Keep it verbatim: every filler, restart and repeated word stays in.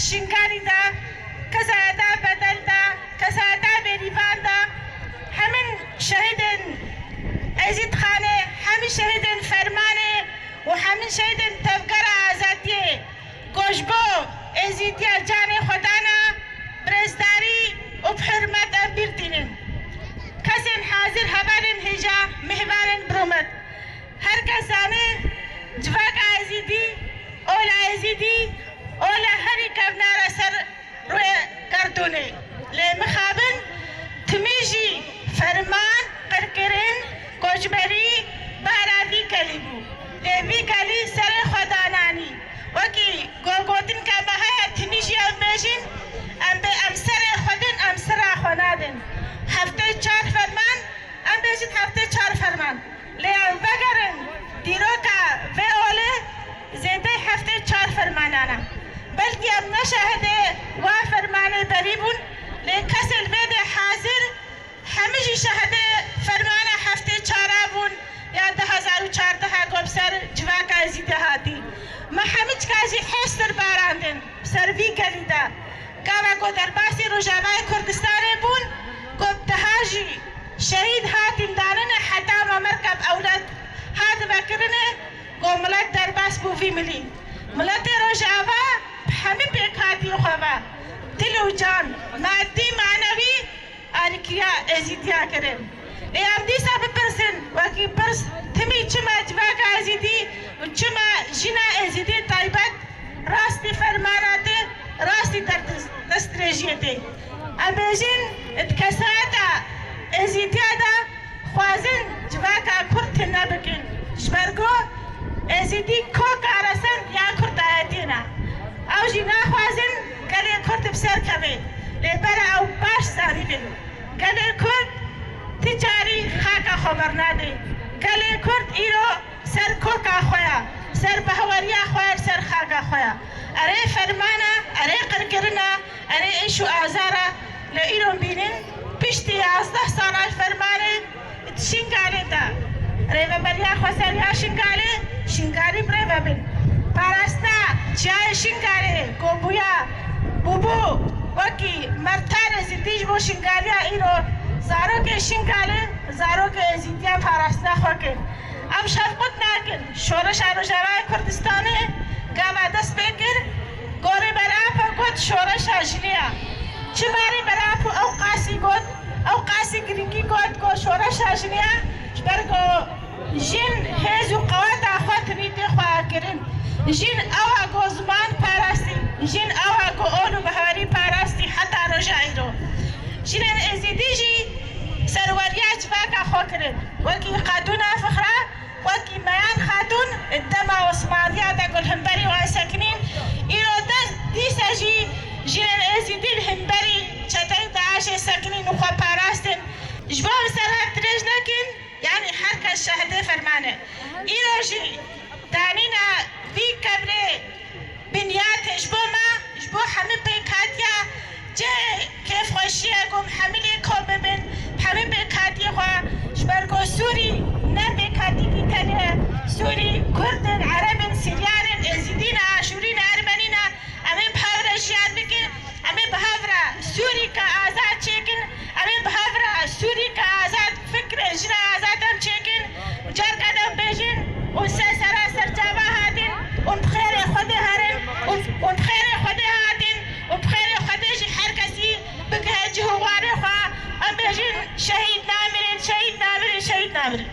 Şingalî de, kesayeta bedel de, kesayeta bêrîvan de, hemin şehîdên Ezîdxanê, hemî şehîdên Fermanê û hemî şehîdên Tevgera Azadiyê ku ji bo Êzîdiya canê xwe dana, bi rêzdarî û bi hurmet em bîr tînin. Kesên hazir, hevalên hêja, mêvanên bi rûmet. Her kes zane civaka Êzîdî, ola Êzîdî, ola herî kevnar e ser rûyê gerdûnê. Lê mixabin timî jî ferman, qirkirin, koçberî bara vî gelî bû. Lê vî gelî serê xwe dananî. Wekî ku gotinka me heye, timî jî em bêjin, em bê, em serê xwe din, em sira xwe nadin. Heftê çar ferman, em bêjin heftê çar ferman. Lê em vegerin dîroka vê olê, zêdeyî heftê çar fermanan e. Belkî em ne şahidê wa fermanê berî bûn, lê kesên vê dê hazir, hemî jî şahidê fermana heftê çara bûn ya du hezar û çardeh ku bi ser civaka Êzîdê hatî. Me hemî çika jî hêstir barandin ser vî gelî de. Gava ku derbasî Rojavayê Kurdistanê bûn, ku bi deha jî şehîd hatin danine, heta me merkeb ewlad hat vekirinê, ku milet derbas bû vî milî. Miletê Rojava bi hemî pêkhatiyê xwe ve, dil û can, madî, manewî, alîkiriya Êzîdiya kirin. Ê em dîsa bipirsin, wekî pirs, timî çima civaka Êzîdî û çima jina Êzîdî taybet rastî fermana tê, rastî derdest-, destdirêjiyê tê? Em bêjin, di kesayeta Êzîdiya de xwazin civaka Kurd tune bikin. Ji ber ku Êzîdî koka resend ya Kurdayetiyê ne. Ew jî naxwazin gelê Kurd bi ser keve. Lê bere ew baş zanîbin. Gelê Kurd ti carî xaka xwe bernadê. Gelê Kurd îro ser koka xwe ya, ser bahweriya xwe ya, ser xaka xwe ya. Erê fermana, erê qirkirina, erê êş û azara, lê îro bînin piştî yazdeh sala fermanê di Şingalê de. Rêveberiya Xweseriya Şingalê, Şingalî bi rê ve bin. Parastina çiyayê Şingalê, ku bûya, bûbû wekî mertanê zindî ji bo Şingaliya îro, zarokê Şingalê, zarokê Êzîdiya parastina xwe kir. Em şefqet nakin. Şoreşa Rojavayê Kurdistanê gava dest pê kir, ku Rêber Apo got şoreşa jinê ya. Çima Rêber Apo ew qasî got, ew qasî girîngî got ku şoreşa jinê ya? Ji ber ku jin hêz û qeweta xwe tinî tê xwe kirin. Jin ew e ku ziman parastî, jin ew e ku ol û bawerî parastî heta roja îro. Jinên Êzîdî jî serweriya civaka xwe kirin. Wekî Xatûna Fixra, wekî Meyan Xatûn, di dema Osmaniya de ku li hemberî wan sekinîn, îro de dîsa jî jinên Êzîdî li hemberî çeteyê DAIŞê sekinîn û xwe parastin. Ji bo em ser hev dirêj nekin, yanî her kes şahidê ferman e. Îro jî danîna vî kebrê binyatê ji bo me, ji bo hemî pêkhatiya cihê kêfxweşiyê ku em hemî lê kom bibin, hemî pêkhatiyê xwe, ji ber ku Sûrî ne pêkhatîkî tenê ye. Sûrî Kurd in, Ereb in, Siryan in, Êzîdî ne, Aşûrî ne, Ermenî ne. Em ê bi hev re jiyar bikin, em ê bi hev re Sûrîka azad çêkin, em ê bi hev re Sûrîka azad, fikrê jina azad em çêkin. Carka din bêjin, hûn ser sera serçava hatin, hûn bi xêrê Xwedê herin, hûn, hûn bi xêrê Xwedê hatin, hûn bi xêrê Xwedê jî her kesî bigihe cih û warê xwe. Em bêjin, şehîd namirin, şehîd namirin, şehîd namirin.